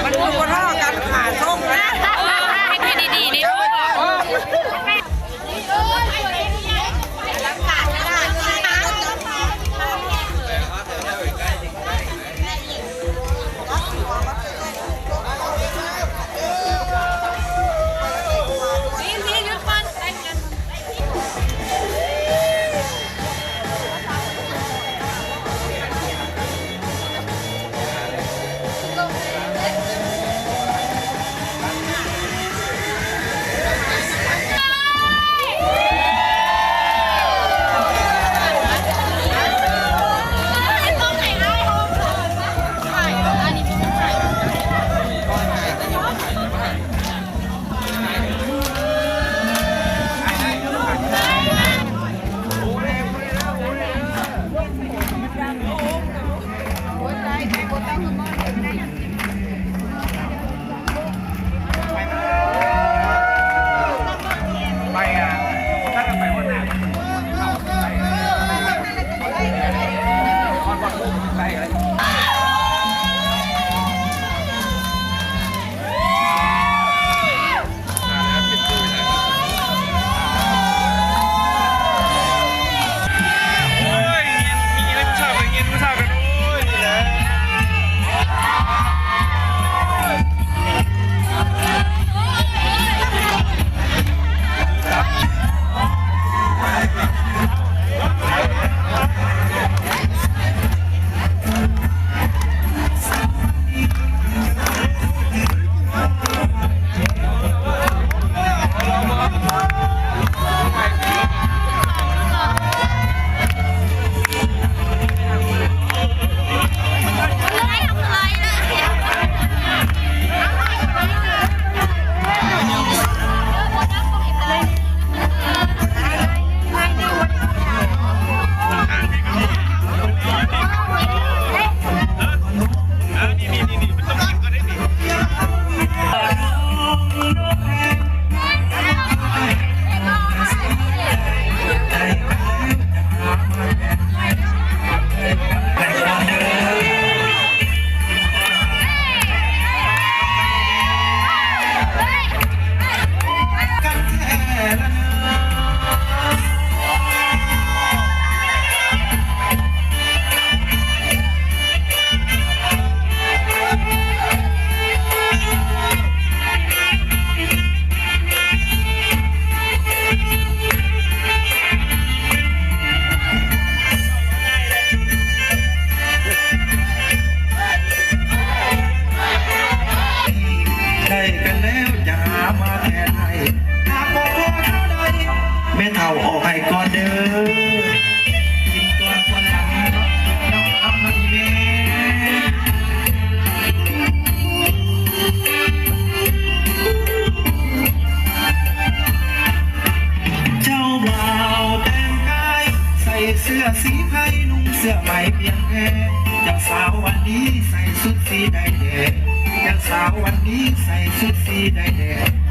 ມັນຄືບໍ່ທໍ່ກັນ ຂາສົ່ງນະ ເຮັດດີໆນີ້ລູກ. ໄດ້ກັນແລ້ວຢ່າມາແທນໃຫ້ ຫາກບໍ່ພໍເທົ່າໃດ ແມ່ເຖົ້າອອກໃຫ້ກ່ອນເດີ ກິນກ່ອນກ່ອນຫຼັງເນາະ ນ້ອງຄຳນ້ອງອີ່ແມ່. ເຈົ້າບ່າວແຕ່ງກາຍ ໃສ່ເສື້ອສີໄພ ນຸ່ງເສື້ອໄໝປ່ຽນແພ ເຈົ້າສາວວັນນີ້ໃສ່ຊຸດສີໄດ້ແດ່ ເຈົ້າສາວວັນນີ້ໃສ່ຊຸດສີໄດ້ແດ່.